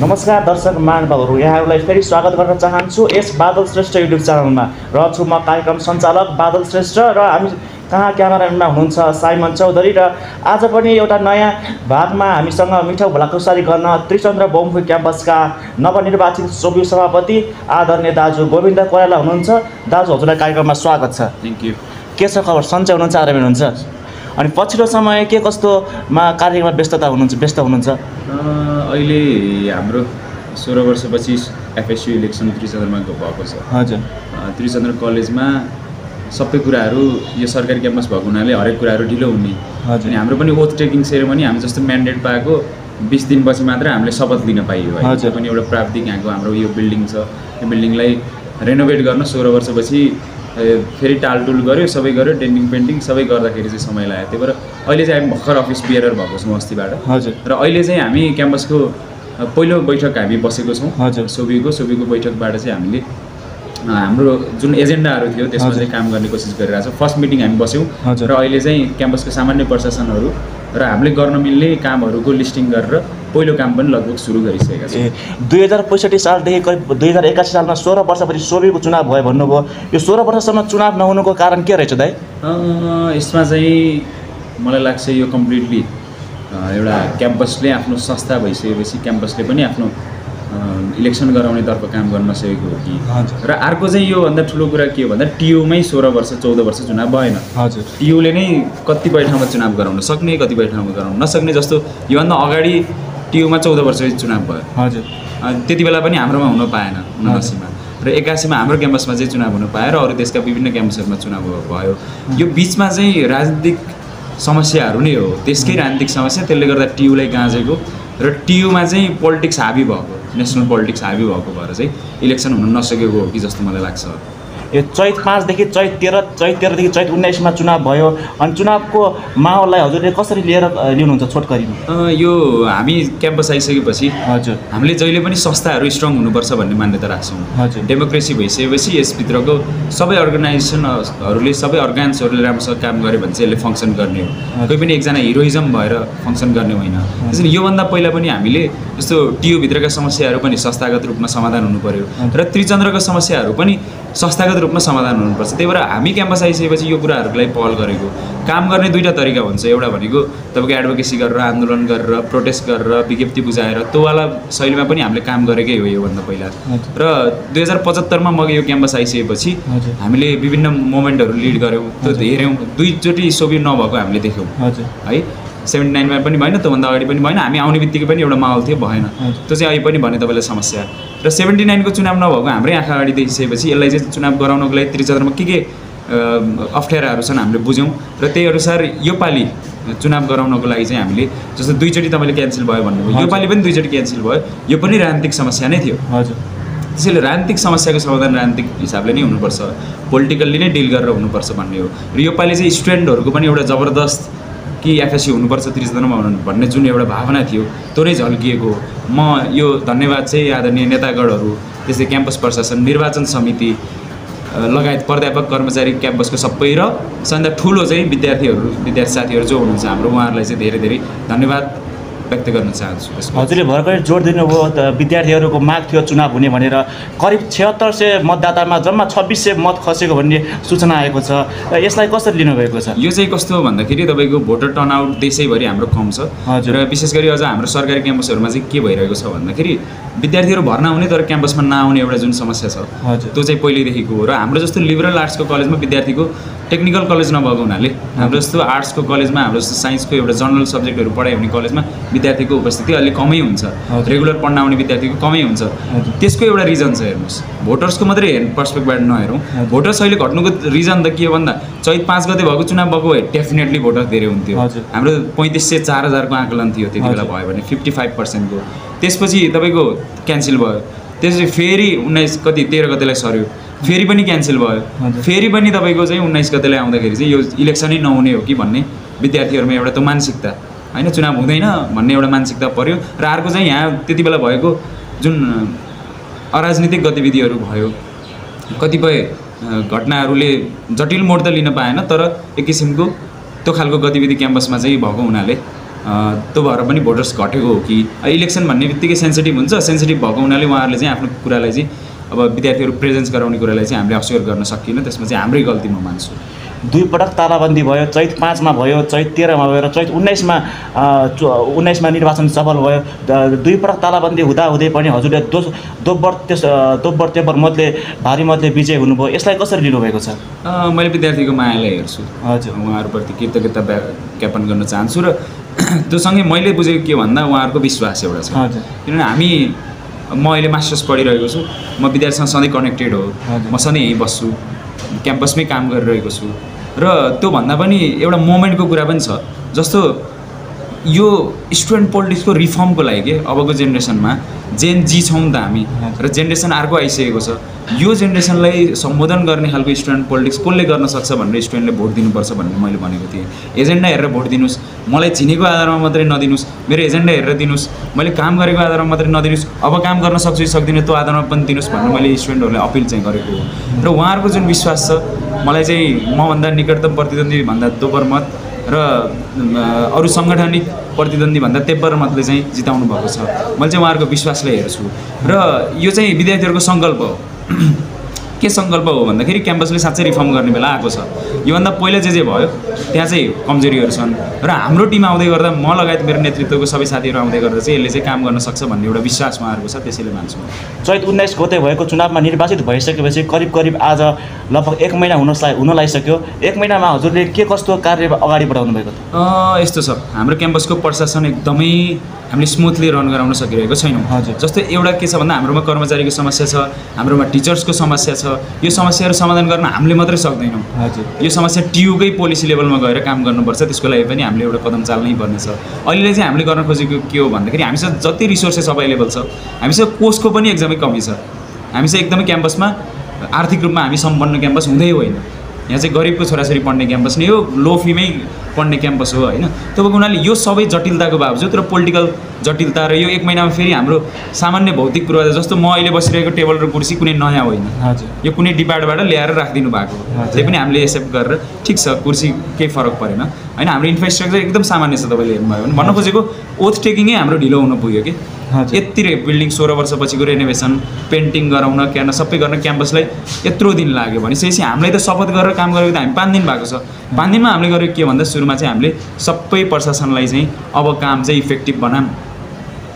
नमस्कार दर्शक महानुभावहरू, यहाँहरूलाई फेरि स्वागत गर्न चाहन्छु यस बादल श्रेष्ठ युट्युब च्यानलमा। र छु म कार्यक्रम सञ्चालक बादल श्रेष्ठ र हामी कहाँ क्यामेराम्यानमा हुनुहुन्छ साइमन चौधरी। र आज पनि एउटा नयाँ भागमा हामीसँग मिठो भलाखुसारी गर्न त्रिचन्द्र बहुमुखी क्याम्पसका नवनिर्वाचित सोभि सभापति आदरणीय दाजु गोविन्द कोइराला हुनुहुन्छ। दाजु, हजुरलाई कार्यक्रममा स्वागत छ। Thank you. के छ खबर? सन्चै हुनुहुन्छ? आरामै हुनुहुन्छ? अनि पछिल्लो समय के कस्तोमा कार्यक्रममा व्यस्त हुनुहुन्छ? अहिले हाम्रो 16 वर्षपछि एफएसयू इलेक्सन त्रिचन्द्रमा भएको छ। हजुर। त्रिचन्द्र कलेजमा सबै कुराहरू यो सरकारी क्याम्पस भएको हुनाले हरेक कुराहरू ढिलो हुने। अनि हाम्रो पनि ओथ टेकिङ सेरेमनी हामी जस्तो म्यान्डेट पाएको 20 दिनपछि मात्र हामीले शपथ लिन पाइयो। त्यो पनि एउटा प्राविधिक यहाँको हाम्रो यो बिल्डिङ छ, यो बिल्डिङलाई रेनोभेट गर्न 16 वर्षपछि फेरि टालटुल गऱ्यो, सबै गऱ्यो, डेन्टिङ पेन्टिङ सबै गर्दाखेरि चाहिँ समय लाग्यो। त्यही भएर अहिले चाहिँ हामी भर्खर अफिस बियरर भएको छौँ अस्तिबाट। हजुर। र अहिले चाहिँ हामी क्याम्पसको पहिलो बैठक हामी बसेको छौँ। हजुर। सोभिको बैठकबाट चाहिँ हामीले हाम्रो जुन एजेन्डाहरू थियो त्यसमा चाहिँ काम गर्ने कोसिस गरिरहेको छौँ। फर्स्ट मिटिङ हामी बस्यौँ र अहिले चाहिँ क्याम्पसको सामान्य प्रशासनहरू र हामीले गर्न मिल्ने कामहरूको लिस्टिङ गरेर पहिलो काम पनि लगभग सुरु गरिसकेका छौँ। 2065 सालदेखि करिब 2081 सालमा 16 वर्षपछि सोभिको चुनाव भयो भन्नुभयो। यो 16 वर्षसम्म चुनाव नहुनुको कारण के रहेछ दाइ? यसमा चाहिँ मलाई लाग्छ यो कम्प्लिटली एउटा क्याम्पसले आफ्नो संस्था भइसकेपछि क्याम्पसले पनि आफ्नो इलेक्सन गराउनेतर्फ काम गर्न नसकेको हो कि। र अर्को चाहिँ योभन्दा ठुलो कुरा के हो भन्दा टियुमै 16 वर्ष 14 वर्ष चुनाव भएन। हजुर। टियुले नै कतिपय ठाउँमा चुनाव गराउन सक्ने, कतिपय ठाउँमा गराउन नसक्ने। जस्तो योभन्दा अगाडि टियुमा 14 वर्ष चुनाव भयो। हजुर। त्यति बेला पनि हाम्रोमा हुन पाएन 79मा। र 81मा हाम्रो क्याम्पसमा चाहिँ चुनाव हुन पायो र अरू देशका विभिन्न क्याम्पसहरूमा चुनाव भयो। यो बिचमा चाहिँ राजनीतिक समस्याहरू नै हो, त्यसकै राजनीतिक समस्या, त्यसले गर्दा टियुलाई गाँजेको र टियुमा चाहिँ पोलिटिक्स हाबी भएको, नेसनल पोलिटिक्स हाबी भएको भएर चाहिँ इलेक्सन हुन नसकेको हो कि जस्तो मलाई लाग्छ। यो चैत 5 देखि चैत 13 चैत 19मा चुनाव भयो। अनि चुनावको माहौललाई हजुरले कसरी लिनुहुन्छ छोटकरीमा? यो हामी क्याम्पस आइसकेपछि हजुर हामीले जहिले पनि संस्थाहरू स्ट्रङ हुनुपर्छ भन्ने मान्यता राख्छौँ। हजुर। डेमोक्रेसी भइसकेपछि यसभित्रको सबै अर्गनाइजेसनहरूले, सबै अर्गान्सहरूले राम्रोसँग काम गर्यो भने चाहिँ यसले फङ्सन गर्ने हो। कोही पनि एकजना हिरोइजम भएर फङ्सन गर्ने होइन। त्यसैले योभन्दा पहिला पनि हामीले जस्तो टियुभित्रका समस्याहरू पनि संस्थागत रूपमा समाधान हुनु पर्यो र त्रिचन्द्रको समस्याहरू पनि संस्थागत रूपमा समाधान हुनुपर्छ। त्यही भएर हामी क्याम्पस आइसकेपछि यो कुराहरूको लागि पहल गरेको। काम गर्ने दुईवटा तरिका हुन्छ। एउटा भनेको तपाईँको एडभोकेसी गरेर, आन्दोलन गरेर, प्रोटेस्ट गरेर, विज्ञप्ति बुझाएर, त्योवाला शैलीमा पनि हामीले काम गरेकै हो योभन्दा पहिला। र 2075मा म यो क्याम्पस आइसकेपछि हामीले विभिन्न मोमेन्टहरू लिड गऱ्यौँ, त्यो हेऱ्यौँ। दुईचोटि सोभि नभएको हामीले देख्यौँ है। 79मा पनि भएन, त्योभन्दा अगाडि पनि भएन। हामी आउने बित्तिकै पनि एउटा माहौल थियो, भएन। त्यो चाहिँ अहिले पनि भने तपाईँलाई समस्या। र 79को चुनाव नभएको हाम्रै आँखा अगाडि देखिसकेपछि यसलाई चाहिँ चुनाव गराउनको लागि त्रिचन्द्रमा के अप्ठ्याराहरू छन् हामीले बुझ्यौँ। र त्यही अनुसार योपालि चुनाव गराउनको लागि चाहिँ हामीले जस्तो दुईचोटि तपाईँले क्यान्सल भयो भन्नुभयो, योपालि पनि दुईचोटि क्यान्सल भयो। यो पनि राजनीतिक समस्या नै थियो। हजुर। त्यसैले राजनीतिक समस्याको समाधान राजनीतिक हिसाबले नै हुनुपर्छ, पोलिटिकल्ली नै डिल गरेर हुनुपर्छ भन्ने हो। र योपालि चाहिँ स्टुडेन्टहरूको पनि एउटा जबरदस्त कि एफएसयू हुनुपर्छ त्रिचन्द्रमा भन्ने जुन एउटा भावना थियो त्यो नै झल्किएको। म यो धन्यवाद चाहिँ आदरणीय नेतागणहरू, त्यस्तै क्याम्पस प्रशासन, निर्वाचन समिति लगायत प्राध्यापक, कर्मचारी, क्याम्पसको सबै र सबभन्दा ठुलो चाहिँ विद्यार्थी साथीहरू जो हुनुहुन्छ हाम्रो, उहाँहरूलाई चाहिँ धेरै धेरै धन्यवाद व्यक्त गर्न चाहन्छु। हजुरले भर्खरै जोड दिनुभयो विद्यार्थीहरूको माग थियो चुनाव हुने भनेर। करिब 7600 मतदातामा जम्मा 2600 मत खसेको भन्ने सूचना आएको छ। र यसलाई कसरी लिनुभएको छ? यो चाहिँ कस्तो भन्दाखेरि तपाईँको भोटर टर्नआउट देशैभरि हाम्रो कम छ। र विशेष गरी अझ हाम्रो सरकारी क्याम्पसहरूमा चाहिँ के भइरहेको छ भन्दाखेरि विद्यार्थीहरू भर्ना हुने तर क्याम्पसमा नआउने एउटा जुन समस्या छ त्यो चाहिँ पहिल्यैदेखिको हो। र हाम्रो जस्तो लिबरल आर्ट्सको कलेजमा विद्यार्थीको, टेक्निकल कलेज नभएको हुनाले हाम्रो जस्तो आर्ट्सको कलेजमा, हाम्रो जस्तो साइन्सको एउटा जनरल सब्जेक्टहरू पढाइ हुने कलेजमा विद्यार्थीको उपस्थिति अलिक कमै हुन्छ, रेगुलर पढ्न आउने विद्यार्थीको कमै हुन्छ। त्यसको एउटा रिजन छ, हेर्नुहोस्, भोटर्सको मात्रै पर्सपेक्टबाट नहेरौँ। भोटर्स अहिले घट्नुको रिजन त के हो भन्दा चैत 5 गते भएको चुनाव भएको भए डेफिनेटली भोटर्स धेरै हुन्थ्यो। हाम्रो 3500 4000को आकलन थियो त्यति बेला भयो भने 55%को। त्यसपछि तपाईँको क्यान्सल भयो, त्यसपछि फेरि 13 गतेलाई सर्यो, फेरि पनि क्यान्सल भयो, फेरि पनि तपाईँको चाहिँ 19 गतेलाई आउँदाखेरि चाहिँ यो इलेक्सनै नहुने हो कि भन्ने विद्यार्थीहरूमा एउटा त मानसिकता होइन, चुनाव हुँदैन भन्ने एउटा मानसिकता पर्यो। र अर्को चाहिँ यहाँ त्यति बेला भएको जुन अराजनीतिक गतिविधिहरू भयो, कतिपय घटनाहरूले जटिल मोड त लिन पाएन, तर एक किसिमको त्यो खालको गतिविधि क्याम्पसमा चाहिँ भएको हुनाले त्यो भएर पनि भोटर्स घटेको हो कि इलेक्सन भन्ने बित्तिकै सेन्सिटिभ हुन्छ, सेन्सिटिभ भएको हुनाले उहाँहरूले चाहिँ आफ्नो कुरालाई चाहिँ अब विद्यार्थीहरू प्रेजेन्स गराउने कुरालाई चाहिँ हामीले अस्वीकार गर्न सकिएन, त्यसमा चाहिँ हाम्रै गल्ती म मान्छु। 2 पटक तालाबन्दी भयो, चैत 5 मा भयो, चैत 13 मा भयो र चैत 19 मा निर्वाचन सफल भयो। 2 पटक तालाबन्दी हुँदै पनि हजुरले दोब्बर तेब्बर मतले भारी मतले विजय हुनुभयो, यसलाई कसरी लिनुभएको छ? मैले विद्यार्थीको मायालाई हेर्छु, हजुर, उहाँहरूप्रति कृतज्ञता ज्ञापन गर्न चाहन्छु र त्योसँगै मैले बुझेको के भन्दा उहाँहरूको विश्वास एउटा छ। किनभने म अहिले मास्टर्स पढिरहेको छु, म विद्यार्थीसँग सधैँ कनेक्टेड हो, म सधैँ यहीँ बस्छु, क्याम्पसमै काम गरिरहेको छु र त्योभन्दा पनि एउटा मोमेन्टको कुरा पनि छ। जस्तो यो स्टुडेन्ट पोलिटिक्सको रिफर्मको लागि के अबको जेनेरेसनमा जेन जी छौँ नि त हामी, र जेनेरेसन अर्को आइसकेको छ। यो जेनेरेसनलाई सम्बोधन गर्ने खालको स्टुडेन्ट पोलिटिक्स कसले गर्न सक्छ भनेर स्टुडेन्टले भोट दिनुपर्छ भनेर मैले भनेको थिएँ। एजेन्डा हेरेर भोट दिनुहोस्, मलाई चिनेको आधारमा मात्रै नदिनुहोस्, मेरो एजेन्डा हेरेर दिनुहोस्, मैले काम गरेको आधारमा मात्रै नदिनुहोस्, अब काम गर्न सक्छु कि सक्दिनँ त्यो आधारमा पनि दिनुहोस् भनेर मैले स्टुडेन्टहरूलाई अपिल चाहिँ गरेको हो। र उहाँहरूको जुन विश्वास छ, मलाई चाहिँ मभन्दा निकटतम प्रतिद्वन्दी भन्दा दोब्बर मत र अरू साङ्गठनिक प्रतिद्वन्दी भन्दा तेब्बर मतले चाहिँ जिताउनु भएको छ। मैले चाहिँ उहाँहरूको विश्वासलाई हेर्छु र यो चाहिँ विद्यार्थीहरूको सङ्कल्प हो। के सङ्कल्प हो भन्दाखेरि क्याम्पसले साँच्चै रिफर्म गर्ने बेला आएको छ। योभन्दा पहिला जे भयो त्यहाँ चाहिँ कमजोरीहरू छन् र हाम्रो टिम आउँदै गर्दा म लगायत मेरो नेतृत्वको सबै साथीहरू आउँदै गर्दा चाहिँ यसले चाहिँ काम गर्न सक्छ भन्ने एउटा विश्वास उहाँहरूको छ, त्यसैले मान्छु। चैत 19 गते भएको चुनावमा निर्वाचित भइसकेपछि करिब आज लगभग 1 महिना हुन लागिसक्यो। 1 महिनामा हजुरले के कस्तो कार्य अगाडि बढाउनु भएको त? यस्तो छ, हाम्रो क्याम्पसको प्रशासन एकदमै हामीले स्मुथली रन गराउन सकिरहेको छैनौँ। जस्तो एउटा के छ भन्दा हाम्रोमा कर्मचारीको समस्या छ, हाम्रोमा टिचर्सको समस्या छ। यो समस्याहरू समाधान गर्न हामीले मात्रै सक्दैनौँ। यो समस्या टियुकै पोलिसी लेभलमा गएर काम गर्नुपर्छ, त्यसको लागि पनि हामीले एउटा कदम चाल्नै पर्नेछ। अहिले चाहिँ हामीले गर्न खोजेको के हो भन्दाखेरि हामीसँग जति रिसोर्सेस अभाइलेबल छ, हामीसँग कोषको पनि एकदमै कमी छ। हामीसँग एकदमै क्याम्पसमा आर्थिक रूपमा हामी सम्पन्न क्याम्पस हुँदै होइन। यहाँ चाहिँ गरिबको छोराछोरी पढ्ने क्याम्पस नै हो, लो फीमै पढ्ने क्याम्पस हो होइन। तपाईँको हुनाले यो सबै जटिलताको बावजुद र पोलिटिकल जटिलता र यो 1 महिनामा फेरि हाम्रो सामान्य भौतिक पूर्वाधार जस्तो म अहिले बसिरहेको टेबल र कुर्सी कुनै नयाँ होइन, यो कुनै डिपार्टबाट ल्याएर राखिदिनु भएको हो। त्यही पनि हामीले एक्सेप्ट गरेर ठिक छ, कुर्सी केही फरक परेन होइन। हाम्रो इन्फ्रास्ट्रक्चर एकदम सामान्य छ। तपाईँले हेर्नुभयो भने भन्न खोजेको ओथ टेकिङै हाम्रो ढिलो हुन पुग्यो कि यति बिल्डिङ 16 वर्षपछिको रेनोभेसन, पेन्टिङ गराउन, सबै गर्न क्याम्पसलाई यत्रो दिन लाग्यो भनेपछि हामीलाई त शपथ गरेर काम गरेको त हामी 5 दिन भएको छ। 5 दिनमा हामीले गरेको के भन्दा सुरुमा चाहिँ हामीले सबै प्रशासनलाई चाहिँ अब काम चाहिँ इफेक्टिभ बनाऊँ,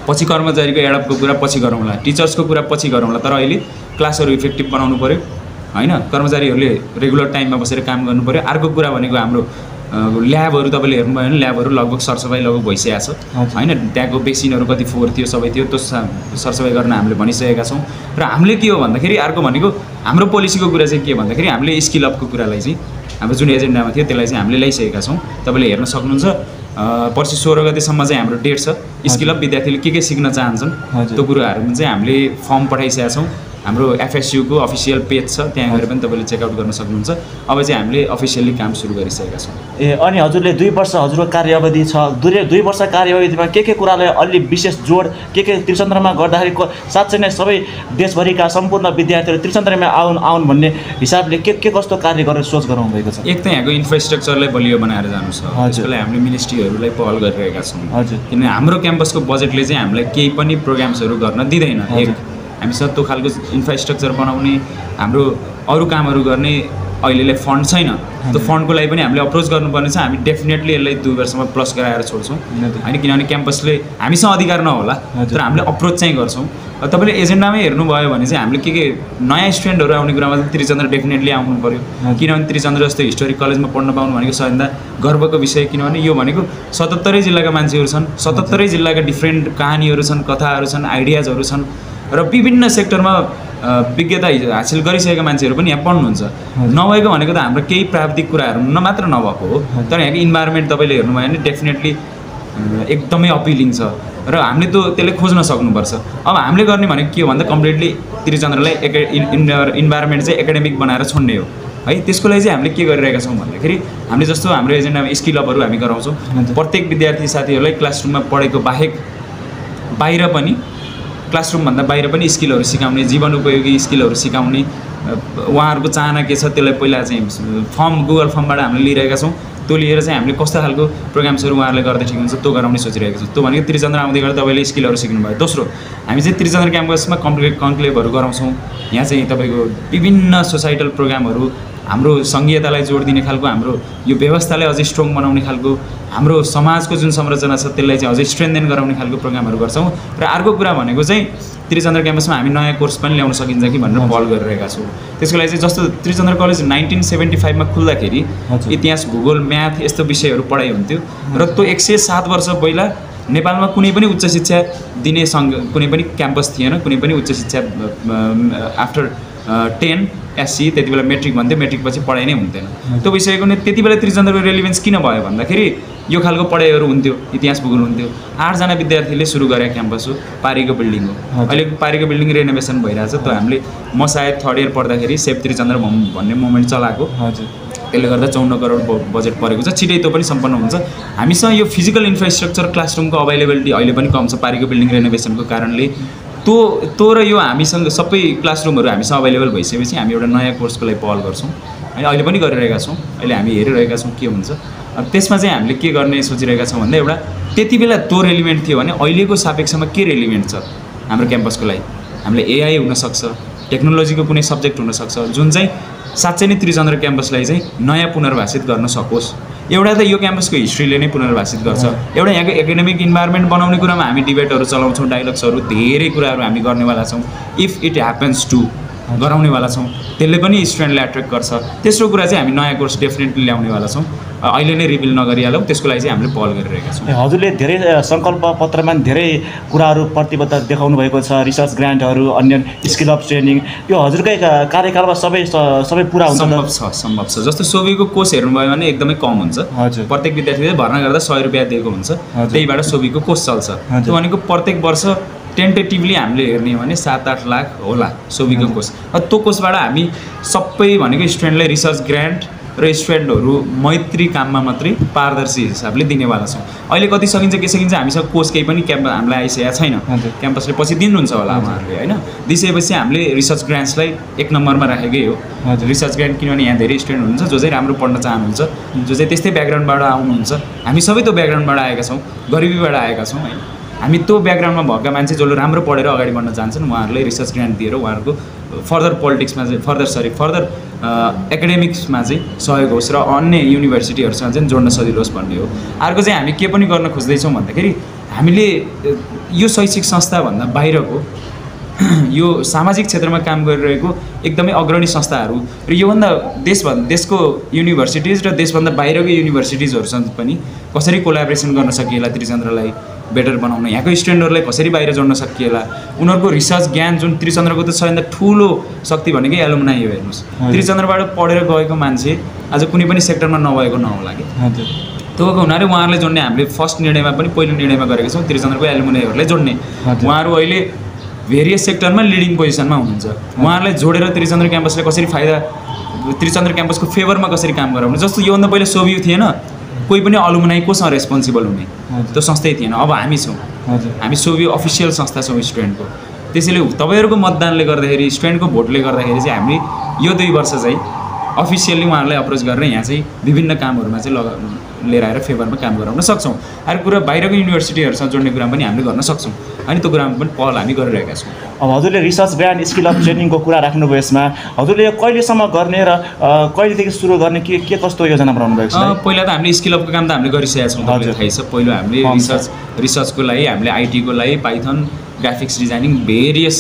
पछि कर्मचारीको एडपको कुरा पछि गरौँला, टिचर्सको कुरा पछि गरौँला, तर अहिले क्लासहरू इफेक्टिभ बनाउनु पऱ्यो होइन। कर्मचारीहरूले रेगुलर टाइममा बसेर काम गर्नु पऱ्यो। अर्को कुरा भनेको हाम्रो ल्याबहरू तपाईँले हेर्नुभयो भने ल्याबहरू लगभग सरसफाइ लगभग भइसकेको छ होइन। त्यहाँको बेसिनहरू कति फोहोर थियो सबै थियो, त्यो सरसफाइ गर्न हामीले भनिसकेका छौँ। र हामीले के हो भन्दाखेरि अर्को भनेको हाम्रो पोलिसीको कुरा चाहिँ के भन्दाखेरि हामीले स्किल अपको कुरालाई चाहिँ हाम्रो जुन एजेन्डामा थियो त्यसलाई चाहिँ हामीले ल्याइसकेका छौँ। तपाईँले हेर्न सक्नुहुन्छ पर्सि 16 गतेसम्म चाहिँ हाम्रो डेट छ। स्किल अप विद्यार्थीले के सिक्न चाहन्छन् त्यो कुराहरूमा चाहिँ हामीले फर्म पठाइसकेका छौँ। हाम्रो FSUको अफिसियल पेज छ, त्यहाँ गएर पनि तपाईँले चेकआउट गर्न सक्नुहुन्छ। अब चाहिँ हामीले अफिसियल्ली काम सुरु गरिसकेका छौँ। अनि हजुरले 2 वर्ष हजुरको कार्यावधि छ, 2 वर्ष कार्यावधिमा के कुरालाई अलि विशेष जोड के त्रिचन्द्रमा गर्दाखेरि साँच्चै नै सबै देशभरिका सम्पूर्ण विद्यार्थीहरू त्रिचन्द्रमा आउन् भन्ने हिसाबले के कस्तो कार्य गरेर सोच गराउनु भएको छ? एक त यहाँको इन्फ्रास्ट्रक्चरलाई बलियो बनाएर जानु छ, त्यसको लागि हामीले मिनिस्ट्रीहरूलाई पहल गरिरहेका छौँ। किनभने हाम्रो क्याम्पसको बजेटले चाहिँ हामीलाई केही पनि प्रोग्राम्सहरू गर्न दिँदैन। हामीसँग त्यो खालको इन्फ्रास्ट्रक्चर बनाउने, हाम्रो अरू कामहरू गर्ने अहिलेलाई फन्ड छैन। त्यो फन्डको लागि पनि हामीले अप्रोच गर्नुपर्ने छ। हामी डेफिनेटली यसलाई 2 वर्षमा प्लस गराएर छोड्छौँ होइन, किनभने क्याम्पसले हामीसँग अधिकार नहोला तर हामीले अप्रोच चाहिँ गर्छौँ। तपाईँले एजेन्डामै हेर्नुभयो भने चाहिँ हामीले के नयाँ स्टुडेन्टहरू आउने कुरामा त्रिचन्द्र डेफिनेटली आउनु पऱ्यो। किनभने त्रिचन्द्र जस्तो हिस्टोरिक कलेजमा पढ्न पाउनु भनेको सबैभन्दा गर्वको विषय। किनभने यो भनेको 77 जिल्लाका मान्छेहरू छन्, 77 जिल्लाका डिफ्रेन्ट कहानीहरू छन्, कथाहरू छन्, आइडियाजहरू छन् र विभिन्न सेक्टरमा विज्ञता हासिल गरिसकेका मान्छेहरू पनि यहाँ पढ्नुहुन्छ। नभएको भनेको त हाम्रो केही प्राविधिक कुराहरू मात्र नभएको हो, तर यहाँको इन्भाइरोमेन्ट तपाईँले हेर्नुभयो भने डेफिनेटली एकदमै अपिलिङ छ र हामीले त्यसले खोज्न सक्नुपर्छ। अब हामीले गर्ने भनेको के हो भन्दा कम्प्लिटली त्रिचन्द्रलाई इन्भाइरोमेन्ट चाहिँ एकाडेमिक बनाएर छोड्ने हो है। त्यसको लागि चाहिँ हामीले के गरिरहेका छौँ भन्दाखेरि हामीले जस्तो हाम्रो एजेन्डामा स्किल अपहरू हामी गराउँछौँ। प्रत्येक विद्यार्थी साथीहरूलाई क्लासरुममा पढेको बाहेक बाहिर पनि क्लासरुमभन्दा बाहिर पनि स्किलहरू सिकाउने, जीवन उपयोगी स्किलहरू सिकाउने उहाँहरूको चाहना के छ त्यसलाई पहिला चाहिँ फर्म गुगल फर्मबाट हामीले लिइरहेका छौँ। त्यो त्यो लिएर चाहिँ हामीले कस्तो खालको प्रोग्राम्सहरू उहाँहरूले गर्दा ठिक हुन्छ त्यो गराउने सोचिरहेको छौँ। त्यो भनेको त्रिचन्द्र आउँदै गर्दा तपाईँले स्किलहरू सिक्नुभयो। दोस्रो हामी चाहिँ त्रिचन्द्र क्याम्पसमा कन्क्लेभहरू गराउँछौँ। यहाँ चाहिँ तपाईँको विभिन्न सोसाइटल प्रोग्रामहरू हाम्रो सङ्घीयतालाई जोड दिने खालको, हाम्रो यो व्यवस्थालाई अझै स्ट्रङ बनाउने खालको, हाम्रो समाजको जुन संरचना छ त्यसलाई चाहिँ अझै स्ट्रेन्थेन गराउने खालको प्रोग्रामहरू गर्छौँ। र अर्को कुरा भनेको चाहिँ त्रिचन्द्र क्याम्पसमा हामी नयाँ कोर्स पनि ल्याउन सकिन्छ कि भनेर पहल गरिरहेका छौँ। त्यसको लागि चाहिँ जस्तो त्रिचन्द्र कलेज 1975 मा खुल्दाखेरि इतिहास, भूगोल, म्याथ यस्तो विषयहरू पढाइ हुन्थ्यो र त्यो 107 वर्ष पहिला नेपालमा कुनै पनि उच्च शिक्षा दिने कुनै पनि क्याम्पस थिएन। कुनै पनि उच्च शिक्षा आफ्टर 10 एससी त्यति बेला मेट्रिक भन्थ्यो, मेट्रिक पछि पढाइ नै हुन्थेन। त्यो विषयको नै त्यति बेला त्रिचन्द्रको रेलिभेन्स किन भयो भन्दाखेरि यो खालको पढाइहरू हुन्थ्यो, इतिहास भूगोल हुन्थ्यो। 8 जना विद्यार्थीले सुरु गरे क्याम्पस हो, पारीको बिल्डिङ हो। अहिले पारीको बिल्डिङ रेनोभेसन भइरहेछ। त्यो हामीले म सायद 3rd इयर पढ्दाखेरि सेभ त्रिचन्द्र भन्ने मुभमेन्ट चलाएको। त्यसले गर्दा 54 करोड बजेट परेको छ। छिटै त्यो पनि सम्पन्न हुन्छ। हामीसँग यो फिजिकल इन्फ्रास्ट्रक्चर क्लासरुमको अभाइलेबिलिटी अहिले पनि कम छ पारीको बिल्डिङ रेनोभेसनको कारणले। त्यो र यो हामीसँग सबै क्लासरुमहरू हामीसँग अभाइलेबल भइसकेपछि हामी एउटा नयाँ कोर्सको लागि पहल गर्छौँ। अहिले पनि गरिरहेका छौँ। अहिले हामी हेरिरहेका छौँ के हुन्छ। त्यसमा चाहिँ हामीले के गर्ने सोचिरहेका छौँ भन्दा एउटा त्यति बेला त्यो रेलिभेन्ट थियो भने अहिलेको सापेक्षमा के रेलिभेन्ट छ हाम्रो क्याम्पसको लागि। हामीले एआई हुनसक्छ, टेक्नोलोजीको कुनै सब्जेक्ट हुनसक्छ जुन चाहिँ साँच्चै नै त्रिचन्द्र क्याम्पसलाई चाहिँ नयाँ पुनर्भाषित गर्न सकोस्। एउटा त यो क्याम्पसको हिस्ट्रीले नै पुनर्भाषित गर्छ। एउटा यहाँको एकाडेमिक इन्भाइरोमेन्ट बनाउने कुरामा हामी डिबेटहरू चलाउँछौँ, डायलग्सहरू, धेरै कुराहरू हामी गर्नेवाला छौँ। इफ इट ह्यापन्स टु गराउनेवाला छौँ। त्यसले पनि स्टुडेन्टलाई एट्र्याक्ट गर्छ। तेस्रो कुरा चाहिँ हामी नयाँ कोर्स डेफिनेटली ल्याउनेवाला छौँ। अहिले नै रिभिल नगरिहालौँ, त्यसको लागि चाहिँ हामीले पहल गरिरहेका छौँ। हजुरले धेरै सङ्कल्प पत्रमा धेरै कुराहरू प्रतिबद्धता देखाउनु भएको छ, रिसर्च ग्रान्टहरू, अन्य स्किल अफ ट्रेनिङ। यो हजुरकै कार्यकालमा सबै पुरा हुन्छ? सम्भव छ। जस्तो सोबीको कोर्स हेर्नुभयो भने एकदमै कम हुन्छ। प्रत्येक विद्यार्थीले भर्ना गर्दा 100 रुपियाँ दिएको हुन्छ, त्यहीबाट सोबीको कोर्स चल्छ। त्यो भनेको प्रत्येक वर्ष टेन्टेटिभली हामीले हेर्ने भने 7-8 लाख होला सोबीको कोर्स। त्यो कोर्सबाट हामी सबै भनेको स्टुडेन्टलाई रिसर्च ग्रान्ट र स्टुडेन्टहरू मैत्री काममा मात्रै पारदर्शी हिसाबले दिनेवाला छौँ। अहिले कति सकिन्छ के सकिन्छ हामीसँग कोर्स केही पनि हामीलाई आइसकेको छैन। क्याम्पसले पछि दिनुहुन्छ होला उहाँहरूले होइन। दिइसकेपछि हामीले रिसर्च ग्रान्ट्सलाई 1 नम्बरमा राखेकै हो। रिसर्च ग्रान्ट किनभने यहाँ धेरै स्टुडेन्ट हुनुहुन्छ जो चाहिँ राम्रो पढ्न चाहनुहुन्छ, जो चाहिँ त्यस्तै ब्याकग्राउन्डबाट आउनुहुन्छ। हामी सबै त्यो ब्याकग्राउन्डबाट आएका छौँ, गरिबीबाट आएका छौँ होइन। हामी त्यो ब्याकग्राउन्डमा भएका मान्छे जसले राम्रो पढेर अगाडि बढ्न चाहन्छन् उहाँहरूलाई रिसर्च ग्रान्ट दिएर उहाँहरूको फर्दर पोलिटिक्समा चाहिँ फर्दर एकाडेमिक्समा चाहिँ सहयोग होस् र अन्य युनिभर्सिटीहरूसँग चाहिँ जोड्न सजिलो होस् भन्ने हो। अर्को चाहिँ हामी के पनि गर्न खोज्दैछौँ भन्दाखेरि हामीले यो शैक्षिक संस्थाभन्दा बाहिरको यो सामाजिक क्षेत्रमा काम गरिरहेको एकदमै अग्रणी संस्थाहरू र योभन्दा देशको युनिभर्सिटिज र देशभन्दा बाहिरको युनिभर्सिटिजहरूसँग पनि कसरी कोलाबोरेसन गर्न सकिएला, त्रिचन्द्रलाई बेटर बनाउन, यहाँको स्टुडेन्टहरूलाई कसरी बाहिर जोड्न सकिएला, उनीहरूको रिसर्च ज्ञान जुन त्रिचन्द्रको त सबैभन्दा ठुलो शक्ति भनेकै एलुमनाई हो। हेर्नुहोस्, त्रिचन्द्रबाट पढेर गएको मान्छे आज कुनै पनि सेक्टरमा नभएको नहोला कि। त्यो हुनाले उहाँहरूलाई जोड्ने हामीले फर्स्ट निर्णयमा पनि पहिलो निर्णयमा गरेका छौँ त्रिचन्द्रको एलुमनाईहरूलाई जोड्ने। उहाँहरू अहिले भेरियस सेक्टरमा लिडिङ पोजिसनमा हुनुहुन्छ। उहाँहरूलाई जोडेर त्रिचन्द्र क्याम्पसले कसरी फाइदा, त्रिचन्द्र क्याम्पसको फेभरमा कसरी काम गराउने। जस्तो योभन्दा पहिला सोभियो थिएन, कोही पनि अलुमनाई कोसँग रेस्पोन्सिबल हुने त्यो संस्थै थिएन। अब हामी छौँ, हामी सोभियो अफिसियल संस्था छौँ स्टुडेन्टको। त्यसैले तपाईँहरूको मतदानले गर्दाखेरि, स्टुडेन्टको भोटले गर्दाखेरि चाहिँ हामी यो 2 वर्ष चाहिँ अफिसियल्ली उहाँहरूलाई अप्रोच गरेर यहाँ चाहिँ विभिन्न कामहरूमा चाहिँ लिएर आएर फेभरमा काम गराउन सक्छौँ। अर्को कुरा बाहिरको युनिभर्सिटीहरूसँग जोड्ने कुरा पनि हामीले गर्न सक्छौँ अनि त्यो कुरामा पनि पहल हामी गरिरहेका छौँ। अब हजुरले रिसर्च ग्रान्ट, स्किल अफ ट्रेनिङको कुरा राख्नुभयो यसमा, हजुरले यो कहिलेसम्म गर्ने र कहिलेदेखि सुरु गर्ने के कस्तो योजना बनाउनु भएको छ? पहिला त हामीले स्किल अफको काम त हामीले गरिसकेका छौँ, तपाईँलाई थाहै छ। पहिलो हामीले रिसर्चको लागि हामीले आइटीको लागि पाइथन, ग्राफिक्स डिजाइनिङ भेरियस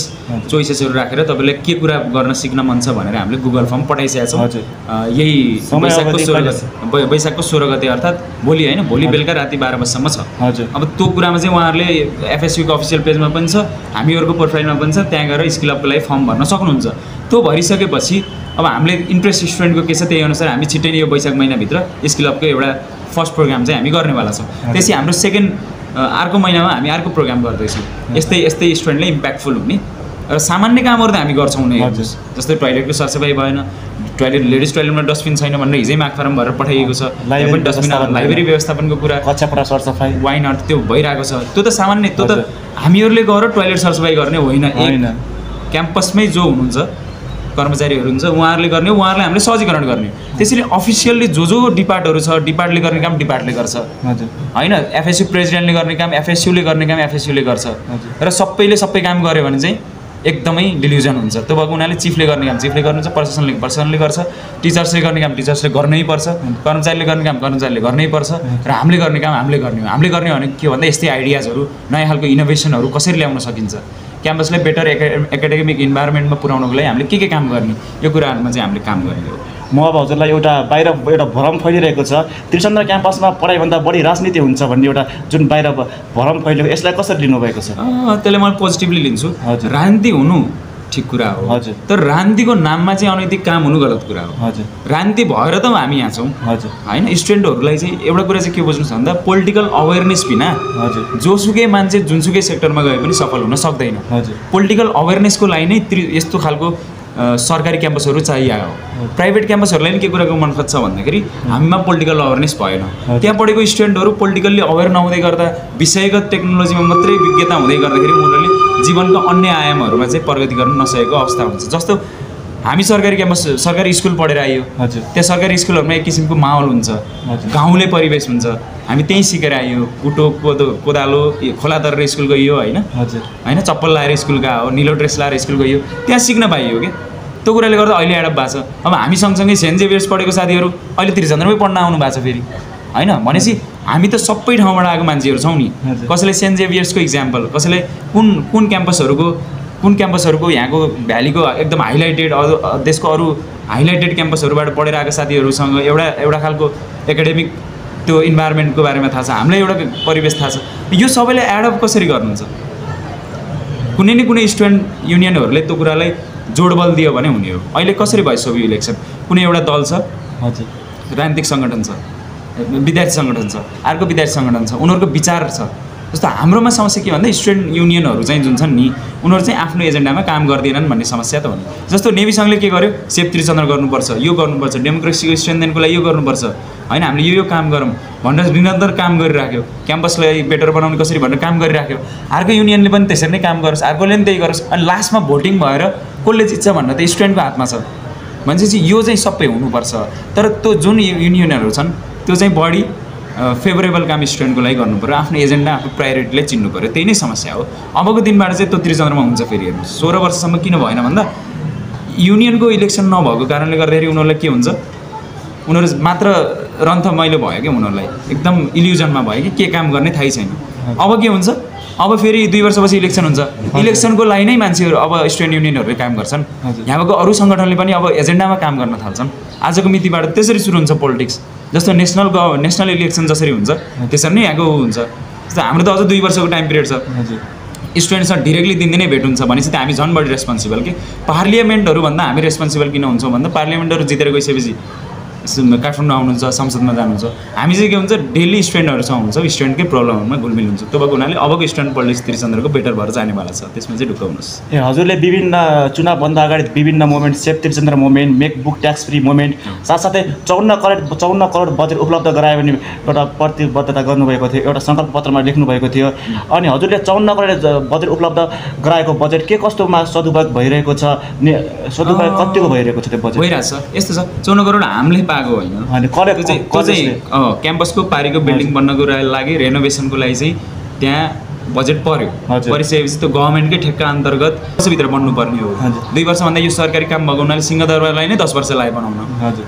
चोइसेसहरू राखेर तपाईँलाई के कुरा गर्न सिक्न मन छ भनेर हामीले गुगल फर्म पठाइसकेका छौँ। यही वैशाखको 16 गते अर्थात् भोलि होइन, भोलि बेलुका राति 12 बजीसम्म छ। अब त्यो कुरामा चाहिँ उहाँहरूले एफएसयूको अफिसियल पेजमा पनि छ, हामीहरूको प्रोफाइलमा पनि छ, त्यहाँ गएर स्किल अपको लागि फर्म भर्न सक्नुहुन्छ। त्यो भरिसकेपछि अब हामीले इन्ट्रेस्ट स्टुडेन्टको के छ त्यही अनुसार हामी छिट्टै नै यो वैशाख महिनाभित्र स्किल अपको एउटा फर्स्ट प्रोग्राम चाहिँ हामी गर्नेवाला छौँ। त्यसै हाम्रो सेकेन्ड अर्को महिनामा हामी अर्को प्रोग्राम गर्दैछौँ। यस्तै स्टुडेन्टले इम्प्याक्टफुल हुने र सामान्य कामहरू त हामी गर्छौँ नै। जस्तै टोइलेटको सरसफाइ भएन, लेडिज टोइलेटमा डस्टबिन छैन भनेर हिजै माग फारम भरेर पठाइएको छ। लाइब्रेरी व्यवस्थापनको कुरा, कक्षापटा सरसफाइ, वाइ नट त्यो भइरहेको छ। त्यो त सामान्य, त्यो त हामीहरूले गएर टोइलेट सरसफाइ गर्ने होइन। क्याम्पसमै जो हुनुहुन्छ कर्मचारीहरू हुन्छ उहाँहरूले गर्ने हो, उहाँहरूले हामीले सहजीकरण गर्ने हो। त्यसरी अफिसियल्ली जो डिपार्टहरू छ डिपार्टले गर्ने काम डिपार्टले गर्छ होइन, एफएसयू प्रेसिडेन्टले गर्ने काम एफएसयूले गर्ने काम एफएसयूले गर्छ र सबैले सबै काम गर्यो भने चाहिँ एकदमै डिल्युजन हुन्छ। त्यो भएको हुनाले चिफले गर्ने काम चिफले गर्नुहुन्छ, प्रशासनले गर्छ, टिचर्सले गर्ने काम टिचर्सले गर्नै पर्छ, कर्मचारीले गर्ने काम कर्मचारीले गर्नै पर्छ र हामीले गर्ने काम हामीले गर्ने भने के भन्दा यस्तै आइडियाजहरू नयाँ खालको इनोभेसनहरू कसरी ल्याउन सकिन्छ, क्याम्पसलाई बेटर एकाडेमिक इन्भाइरोमेन्टमा पुर्याउनको लागि हामीले के काम गर्ने, यो कुराहरूमा चाहिँ हामीले काम गर्ने हो। म अब हजुरलाई बाहिर एउटा भ्रम फैलिरहेको छ त्रिचन्द्र क्याम्पसमा पढाइभन्दा बढी राजनीति हुन्छ भन्ने एउटा जुन बाहिर भ्रम फैलिएको, यसलाई कसरी लिनुभएको छ? त्यसले मैले पोजिटिभली लिन्छु। राजनीति हुनु ठिक कुरा हो हजुर, तर राजनीतिको नाममा चाहिँ अनैतिक काम हुनु गलत कुरा हो। हजुर, राजनीति भएर त हामी यहाँ छौँ हजुर होइन। स्टुडेन्टहरूलाई चाहिँ एउटा कुरा चाहिँ के बुझ्नुहोस् भन्दा पोलिटिकल अवेरनेस बिना हजुर जोसुकै मान्छे जुनसुकै सेक्टरमा गए पनि सफल हुन सक्दैन। हजुर, पोलिटिकल अवेरनेसको लागि नै यस्तो खालको सरकारी क्याम्पसहरू चाहिएको हो। प्राइभेट क्याम्पसहरूलाई नि के कुराको मनफत छ भन्दाखेरि हामीमा पोलिटिकल अवेरनेस भएन, त्यहाँ पढेको स्टुडेन्टहरू पोलिटिकल्ली अवेर नहुँदै गर्दा विषयगत टेक्नोलोजीमा मात्रै विज्ञता हुँदै गर्दाखेरि उनीहरूले जीवनको अन्य आयामहरूमा चाहिँ प्रगति गर्न नसकेको अवस्था हुन्छ। जस्तो हामी सरकारी स्कुल पढेर आइयो, त्यहाँ सरकारी स्कुलहरूमा एक किसिमको माहौल हुन्छ, गाउँले परिवेश हुन्छ, हामी त्यहीँ सिकेर आइयो, कुटो कोदालो खोला तरेर स्कुल गइयो होइन, चप्पल लाएर स्कुल गयो, निलो ड्रेस लाएर स्कुल गइयो, त्यहाँ सिक्न पाइयो क्या। त्यो कुराले गर्दा अहिले एडप्ट भएको छ। अब हामी सँगसँगै सेन्ट जेभियर्स पढेको साथीहरू अहिले त्रिचन्द्रमै पढ्न आउनु भएको छ फेरि होइन। भनेपछि हामी त सबै ठाउँबाट आएको मान्छेहरू छौँ नि। कसैले सेन्ट जेभियर्सको इक्जाम्पल, कसैले कुन क्याम्पसहरूको यहाँको भ्यालीको एकदम हाइलाइटेड देशको अरू हाइलाइटेड क्याम्पसहरूबाट पढेर आएको साथीहरूसँग एउटा खालको एकाडेमिक त्यो इन्भाइरोमेन्टको बारेमा थाहा छ, हामीलाई एउटा परिवेश थाहा छ। यो सबैले एडअप कसरी गर्नुहुन्छ? कुनै न कुनै स्टुडेन्ट युनियनहरूले त्यो कुरालाई जोडबल दियो भने हुने हो। अहिले कसरी भइसक्यो यो इलेक्सन? कुनै एउटा दल छ, राजनीतिक सङ्गठन छ, विद्यार्थी सङ्गठन छ, अर्को विद्यार्थी सङ्गठन छ, उनीहरूको विचार छ। जस्तो हाम्रोमा समस्या के भन्दा स्टुडेन्ट युनियनहरू चाहिँ जुन छन् नि उनीहरू चाहिँ आफ्नो एजेन्डामा काम गर्दैनन् भन्ने समस्या त हो नि। जस्तो नेभी सङ्घले के गर्यो, सेभ त्रिचन्द्र गर्नुपर्छ, यो गर्नुपर्छ, डेमोक्रेसीको स्ट्रेन्थेनको लागि यो गर्नुपर्छ होइन, हामीले यो काम गरौँ भनेर निरन्तर काम गरिराख्यो, क्याम्पसलाई बेटर बनाउने कसरी भनेर काम गरिराख्यो। अर्को युनियनले पनि त्यसरी नै काम गरोस्, अर्कोले पनि त्यही गरोस्, अनि लास्टमा भोटिङ भएर कसले जित्छ भनेर त स्टुडेन्टको हातमा छ। भनेपछि यो चाहिँ सबै हुनुपर्छ। तर त्यो जुन युनियनहरू छन् त्यो चाहिँ बढी फेभरेबल काम स्टुडेन्टको लागि गर्नु पऱ्यो, आफ्नो एजेन्डा आफ्नो प्रायोरिटीलाई चिन्नु पऱ्यो, त्यही नै समस्या हो। अबको दिनबाट चाहिँ त्यो त्रिचन्द्रमा हुन्छ। फेरि हेर्नु 16 वर्षसम्म किन भएन भन्दा युनियनको इलेक्सन नभएको कारणले गर्दाखेरि उनीहरूलाई के हुन्छ, उनीहरू मात्र रन्थ मैलो भयो क्या, उनीहरूलाई एकदम इल्युजनमा भयो कि के काम गर्ने थाहै छैन। अब के हुन्छ, अब फेरि 2 वर्षपछि इलेक्सन हुन्छ, इलेक्सनको लागि नै मान्छेहरू अब स्टुडेन्ट युनियनहरूले काम गर्छन्, यहाँको अरू सङ्गठनले पनि अब एजेन्डामा काम गर्न थाल्छन्। आजको मितिबाट त्यसरी सुरु हुन्छ पोलिटिक्स। जस्तो नेसनल इलेक्सन जसरी हुन्छ त्यसरी नै यहाँको हुन्छ। जस्तो हाम्रो त अझ 2 वर्षको टाइम पिरियड छ, स्टुडेन्टसँग डिरेक्टली दिनदिनै भेट हुन्छ भनेपछि त हामी झन् बढी रेस्पोन्सिबल कि। पार्लियामेन्टहरूभन्दा हामी रेस्पोन्सिबल किन हुन्छौँ भन्दा पार्लियामेन्टहरू जितेर गइसकेपछि काठमाडौँ आउनुहुन्छ, संसदमा जानुहुन्छ, हामी चाहिँ के हुन्छ डेली स्टुडेन्टहरूसँग हुन्छ, स्टुडेन्टकै प्रब्लमहरूमा घुलमिल हुन्छ। त्यो भएको हुनाले अबको स्टुडेन्ट पोलिटिक्स त्रिचन्द्रको बेटर भएर जानेवाला छ, त्यसमा चाहिँ ढुक्काउनुहोस्। हजुरले विभिन्न चुनावभन्दा अगाडि विभिन्न movement, save Trichandra movement, make book tax free movement, साथसाथै 54 करोड बजेट उपलब्ध गरायो भने एउटा प्रतिबद्धता गर्नुभएको थियो, एउटा सङ्कल्प पत्रमा लेख्नुभएको थियो। अनि हजुरले 54 करोड बजेट उपलब्ध गराएको बजेट के कस्तोमा सदुपयोग भइरहेको छ, सदुपयोग कतिको भइरहेको छ त्यो बजेट? भइरहेछ, यस्तो छ 54 करोड हामीले पाएको होइन, त्यो चाहिँ क्याम्पसको पारीको बिल्डिङ बन्नको लागि रेनोभेसनको लागि चाहिँ त्यहाँ बजेट पर्यो, परिसकेपछि त्यो गभर्मेन्टकै ठेक्का अन्तर्गत वर्षभित्र बन्नुपर्ने हो। 2 वर्षभन्दा यो सरकारी काम भएको हुनाले सिंहदरबारलाई नै 10 वर्ष लाग्यो बनाउन।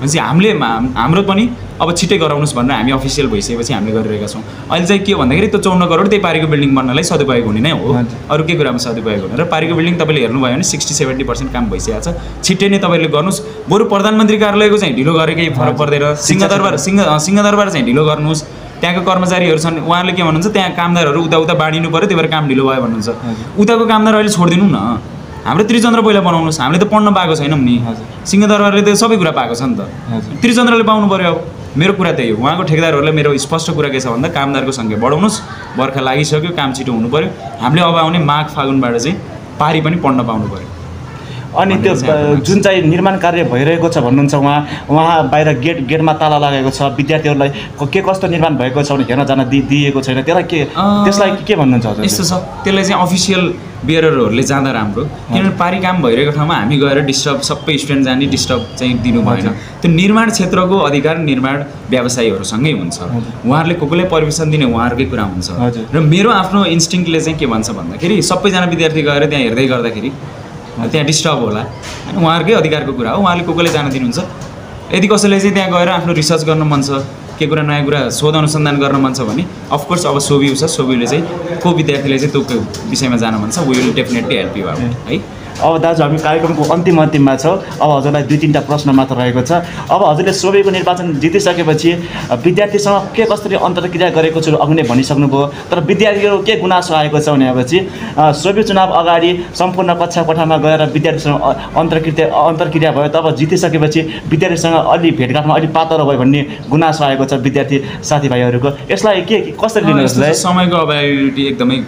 भनेपछि हाम्रो पनि अब छिट्टै गराउनुहोस् भनेर हामी अफिसियल भइसकेपछि हामीले गरिरहेका छौँ। अहिले चाहिँ के भन्दाखेरि त्यो 54 करोड त्यही पारीको बिल्डिङ बन्नलाई सदुपयोग हुने नै हो, अरू के कुरामा सदुपयोग हुने। र पारीको बिल्डिङ तपाईँले हेर्नुभयो भने 60-70% काम भइसकेको छ, छिट्टै नै तपाईँले गर्नुहोस्। बरु प्रधानमन्त्री कार्यालयको चाहिँ ढिलो गरेकै फरक पर्दैन, सिंहदरबार चाहिँ ढिलो गर्नुहोस्। त्यहाँको कर्मचारीहरू छन्, उहाँहरूले के भन्नुहुन्छ, त्यहाँ कामदारहरू उता बाँडिनु पऱ्यो, त्यही भएर काम ढिलो भयो भन्नुहुन्छ। उताको कामदार अहिले छोडिदिनु न, हाम्रो त्रिचन्द्र पहिला बनाउनुहोस्। हामीले त पढ्न पाएको छैनौँ नि, सिंहदरबारले त सबै कुरा पाएको छ नि त, त्रिचन्द्रले पाउनु पऱ्यो। अब मेरो कुरा त्यही हो, उहाँको ठेकेदारहरूलाई मेरो स्पष्ट कुरा के छ भन्दा कामदारको सङ्ख्या बढाउनुहोस्, बर्खा लागिसक्यो, काम छिटो हुनु पऱ्यो। हामीले अब आउने माघ फागुनबाट चाहिँ पारी पनि पढ्न पाउनु पऱ्यो। अनि त्यो जुन चाहिँ निर्माण कार्य भइरहेको छ भन्नुहुन्छ, उहाँ बाहिर गेटमा ताला लागेको छ, विद्यार्थीहरूलाई के कस्तो निर्माण भएको छ भने हेर्न जान दिएको छैन, त्यसलाई के भन्नुहुन्छ हजुर? यस्तो छ, त्यसलाई चाहिँ अफिसियल बियररहरूले जाँदा राम्रो, किनभने पारी काम भइरहेको ठाउँमा हामी गएर डिस्टर्ब सबै स्टुडेन्ट जाने डिस्टर्ब चाहिँ दिनु भएन। त्यो निर्माण क्षेत्रको अधिकार निर्माण व्यवसायीहरूसँगै हुन्छ, उहाँहरूले कसलाई पर्मिसन दिने उहाँहरूकै कुरा हुन्छ। र मेरो आफ्नो इन्स्टिङ्क्टले चाहिँ के भन्छ भन्दाखेरि सबैजना विद्यार्थी गएर त्यहाँ हेर्दै गर्दाखेरि त्यहाँ डिस्टर्ब होला, होइन उहाँहरूकै अधिकारको कुरा हो, उहाँले कसले जान दिनुहुन्छ। यदि कसैले चाहिँ त्यहाँ गएर आफ्नो रिसर्च गर्न मन छ, के कुरा नयाँ कुरा शोध अनुसन्धान गर्न मन छ भने अफकोर्स अब सोभियु छ, सोभियुले चाहिँ को विद्यार्थीले चाहिँ त्यो विषयमा जान मन छ, we will definitely help you out है। अब दाजु हामी कार्यक्रमको अन्तिममा छौँ। अब हजुरलाई 2-3टा प्रश्न मात्र रहेको छ। अब हजुरले सोभिको निर्वाचन जितिसकेपछि विद्यार्थीसँग के कसरी अन्तर्क्रिया गरेको छु अघि नै भनिसक्नुभयो, तर विद्यार्थीहरू के गुनासो आएको छ भनेपछि सोभि चुनाव अगाडि सम्पूर्ण कक्षा कोठामा गएर विद्यार्थीसँग अन्तर्क्रिया भयो, तब जितिसकेपछि विद्यार्थीसँग अलि भेटघाटमा अलि पातलो भयो भन्ने गुनासो आएको छ विद्यार्थी साथीभाइहरूको। यसलाई के कसरी लिनुहुन्छ? समयको अभाइलिटी एकदमै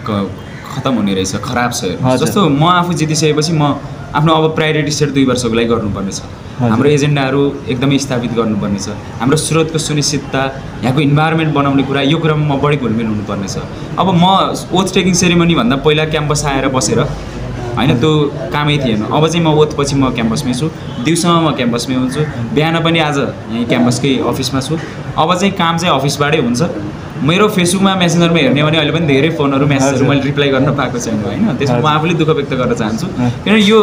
खतम हुने रहेछ, खराब छ। जस्तो म आफू जितिसकेपछि म आफ्नो अब प्रायोरिटी सेट 2 वर्षको लागि गर्नुपर्ने छ, हाम्रो एजेन्डाहरू एकदमै स्थापित गर्नुपर्ने छ, हाम्रो स्रोतको सुनिश्चितता, यहाँको इन्भाइरोमेन्ट बनाउने कुरा, यो कुरामा म बढी घुलमिल हुनुपर्ने छ। अब म ओथ टेकिङ सेरेमनीभन्दा पहिला क्याम्पस आएर बसेर होइन त्यो कामै थिएन, अब चाहिँ म ओथ पछि म क्याम्पसमै छु, दिउँसोमा म क्याम्पसमै हुन्छु, बिहान पनि आज यहीँ क्याम्पसकै अफिसमा छु। अब चाहिँ काम चाहिँ अफिसबाटै हुन्छ। मेरो फेसबुकमा मेसेन्जरमा हेर्ने भने अहिले पनि धेरै फोनहरू मेसेजहरू मैले रिप्लाई गर्न पाएको छैन, होइन त्यसमा म आफूले दुःख व्यक्त गर्न चाहन्छु। किनभने यो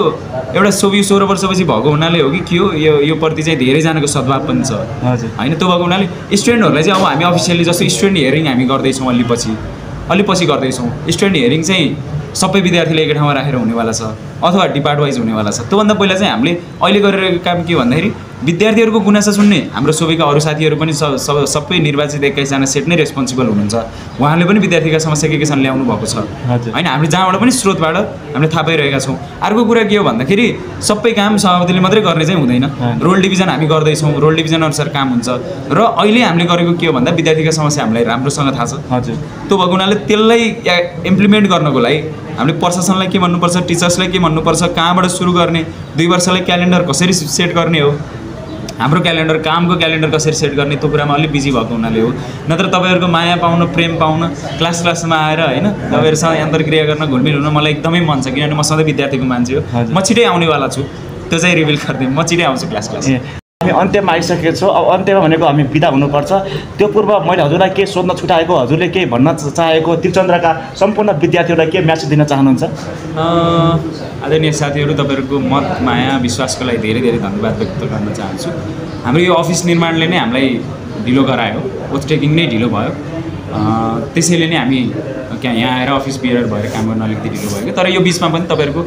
एउटा 16 वर्षपछि भएको हुनाले हो कि के हो, यो प्रति चाहिँ धेरैजनाको सद्भाव पनि छ, होइन त्यो भएको हुनाले स्टुडेन्टहरूलाई चाहिँ अब हामी अफिसियली जस्तो स्टुडेन्ट हियरिङ हामी गर्दैछौँ, अलि पछि गर्दैछौँ। स्टुडेन्ट हियरिङ चाहिँ सबै विद्यार्थीले एकै ठाउँमा राखेर हुनेवाला छ अथवा डिपार्ट वाइज हुनेवाला छ। त्योभन्दा पहिला चाहिँ हामीले अहिले गरिरहेको काम के भन्दाखेरि विद्यार्थीहरूको गुनासो सुन्ने, हाम्रो सोभिका अरू साथीहरू पनि सबै निर्वाचित 21जना सेट नै रेस्पोन्सिबल हुनुहुन्छ, उहाँले पनि विद्यार्थीका समस्या के छन् ल्याउनु भएको छ, होइन हामीले जहाँबाट पनि स्रोतबाट हामीले थाहा पाइरहेका छौँ। अर्को कुरा के हो भन्दाखेरि सबै काम सभापतिले मात्रै गर्ने चाहिँ हुँदैन, रोल डिभिजन हामी गर्दैछौँ, रोल डिभिजन अनुसार काम हुन्छ। र अहिले हामीले गरेको के हो भन्दा विद्यार्थीका समस्या हामीलाई राम्रोसँग थाहा छ, त्यो भएको हुनाले त्यसलाई इम्प्लिमेन्ट गर्नको लागि हामीले प्रशासनलाई के भन्नुपर्छ, टिचर्सलाई के भन्नुपर्छ, कहाँबाट सुरु गर्ने, 2 वर्षलाई क्यालेन्डर कसरी सेट गर्ने हो, हाम्रो क्यालेन्डर कामको क्यालेन्डर कसरी सेट गर्ने, त्यो कुरामा अलिक बिजी भएको हुनाले हो। नत्र तपाईँहरूको माया पाउन, प्रेम पाउन, क्लासमा आएर होइन तपाईँहरूसँग अन्तर्क्रिया गर्न, घुलमिल हुन मलाई एकदमै मन छ, किनभने म सधैँ विद्यार्थीको मान्छे हो। म छिटै आउनेवाला छु, त्यो चाहिँ रिभिल गरिदिउँ, म छिटै आउँछु क्लास। हामी अन्त्यमा आइसकेको छौँ। अब अन्त्यमा भनेको हामी बिदा हुनुपर्छ, त्यो पूर्व मैले हजुरलाई के सोध्न छुटाएको, हजुरले के भन्न चाहेको, त्रिचन्द्रका सम्पूर्ण विद्यार्थीहरूलाई के म्यासेज दिन चाहनुहुन्छ? आदरणीय साथीहरू, तपाईँहरूको मत, माया, विश्वासको लागि धेरै धेरै धन्यवाद व्यक्त गर्न चाहन्छु। हाम्रो यो अफिस निर्माणले नै हामीलाई ढिलो गरायो, ओथ टेकिङ नै ढिलो भयो, त्यसैले नै हामी यहाँ आएर अफिस बियर भएर काम गर्न अलिकति ढिलो भयो। तर यो बिचमा पनि तपाईँहरूको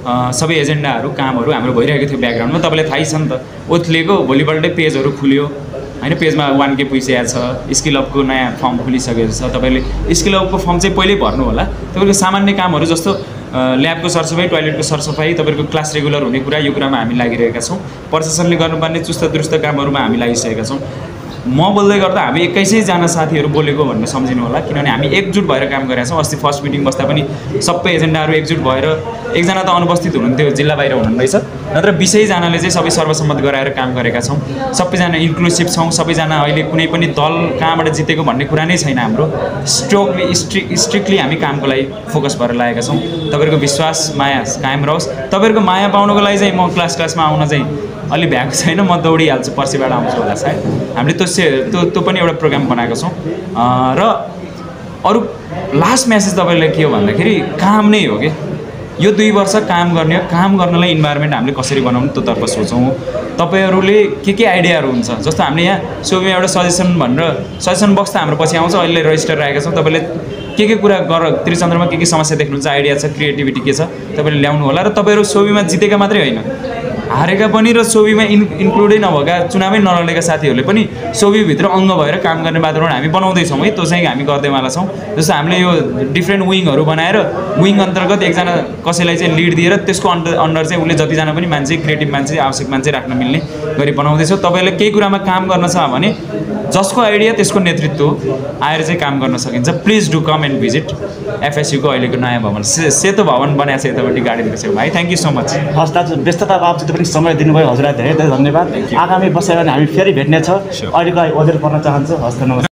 सबै एजेन्डाहरू कामहरू हाम्रो भइरहेको थियो ब्याकग्राउन्डमा। तपाईँलाई थाहै छ नि त, ओथ लिएको भोलिपल्टै पेजहरू खुल्यो, होइन पेजमा 1K पुगिसकेको छ, स्किल अपको नयाँ फर्म खुलिसकेको छ। तपाईँले स्किल अपको फर्म चाहिँ पहिल्यै भर्नु होला। तपाईँको सामान्य कामहरू जस्तो ल्याबको सरसफाइ, टोयलेटको सरसफाइ, तपाईँको क्लास रेगुलर हुने कुरा, यो कुरामा हामी लागिरहेका छौँ। प्रशासनले गर्नुपर्ने चुस्त दुरुस्त कामहरूमा हामी लागिसकेका छौँ। म बोल्दै गर्दा हामी 21जना साथीहरू बोलेको भनेर सम्झिनु होला, किनभने हामी एकजुट भएर काम गरेका छौँ। अस्ति फर्स्ट मिटिङ बस्दा पनि सबै एजेन्डाहरू एकजुट भएर, एकजना त अनुपस्थित हुनुहुन्थ्यो, जिल्ला बाहिर हुनुहुँदैछ, नत्र 20जनाले चाहिँ सबै सर्वसम्मत गराएर काम गरेका छौँ। सबैजना इन्क्लुसिभ छौँ, सबैजना अहिले कुनै पनि दल कहाँबाट जितेको भन्ने कुरा नै छैन। हाम्रो स्ट्रिक्टली हामी कामको लागि फोकस भएर लागेका छौँ। तपाईँहरूको विश्वास, माया कायम रहोस्। तपाईँहरूको माया पाउनको लागि चाहिँ म क्लासमा आउन चाहिँ अलि भ्याएको छैन, म दौडिहाल्छु, पर्सिबाट आउँछु होला सायद। हामीले त्यो पनि एउटा प्रोग्राम बनाएको छौँ। र अरू लास्ट म्यासेज तपाईँलाई के हो भन्दाखेरि काम नै हो कि यो 2 वर्ष काम गर्ने हो। काम गर्नलाई इन्भाइरोमेन्ट हामीले कसरी बनाउनु त्योतर्फ सोचौँ। तपाईँहरूले के आइडियाहरू हुन्छ, जस्तो हामीले यहाँ सोभिमा एउटा सजेसन भनेर सजेसन बक्स त हाम्रो पछि आउँछ, अहिले रजिस्टर राखेका छौँ। तपाईँले के कुरा त्रिचन्द्रमा के समस्या देख्नुहुन्छ, आइडिया छ, क्रिएटिभिटी के छ, तपाईँले ल्याउनु होला। र तपाईँहरू सोभिमा जितेका मात्रै होइन, हारेका पनि र सोभिमा इन्क्लुडै नभएका, चुनावै नलडेका साथीहरूले पनि सोभिभित्र अङ्ग भएर काम गर्ने वातावरण हामी बनाउँदैछौँ है। त्यो चाहिँ हामी गर्दैवाला छौँ। जस्तो हामीले यो डिफ्रेन्ट विङहरू बनाएर, विङ अन्तर्गत एकजना कसैलाई चाहिँ लिड दिएर त्यसको अन्डर चाहिँ उसले जतिजना पनि मान्छे, क्रिएटिभ मान्छे, आवश्यक मान्छे राख्न मिल्ने गरी बनाउँदैछौँ। तपाईँले केही कुरामा काम गर्न छ भने जसको आइडिया त्यसको नेतृत्व आएर चाहिँ काम गर्न सकिन्छ। Please do come and visit एफएसयुको अहिलेको नयाँ भवन, सेतो भवन बनाएको छ यतापट्टि गाडीको छेउमा है। Thank you so much. हस् दाजु, व्यस्तता बावजुद पनि समय दिनुभयो, हजुरलाई धेरै धेरै धन्यवाद। आगामी बसेर हामी फेरि भेट्नेछौँ। अहिलेको लागि ओजेर पर्न चाहन्छु। हस् त, नमस्कार।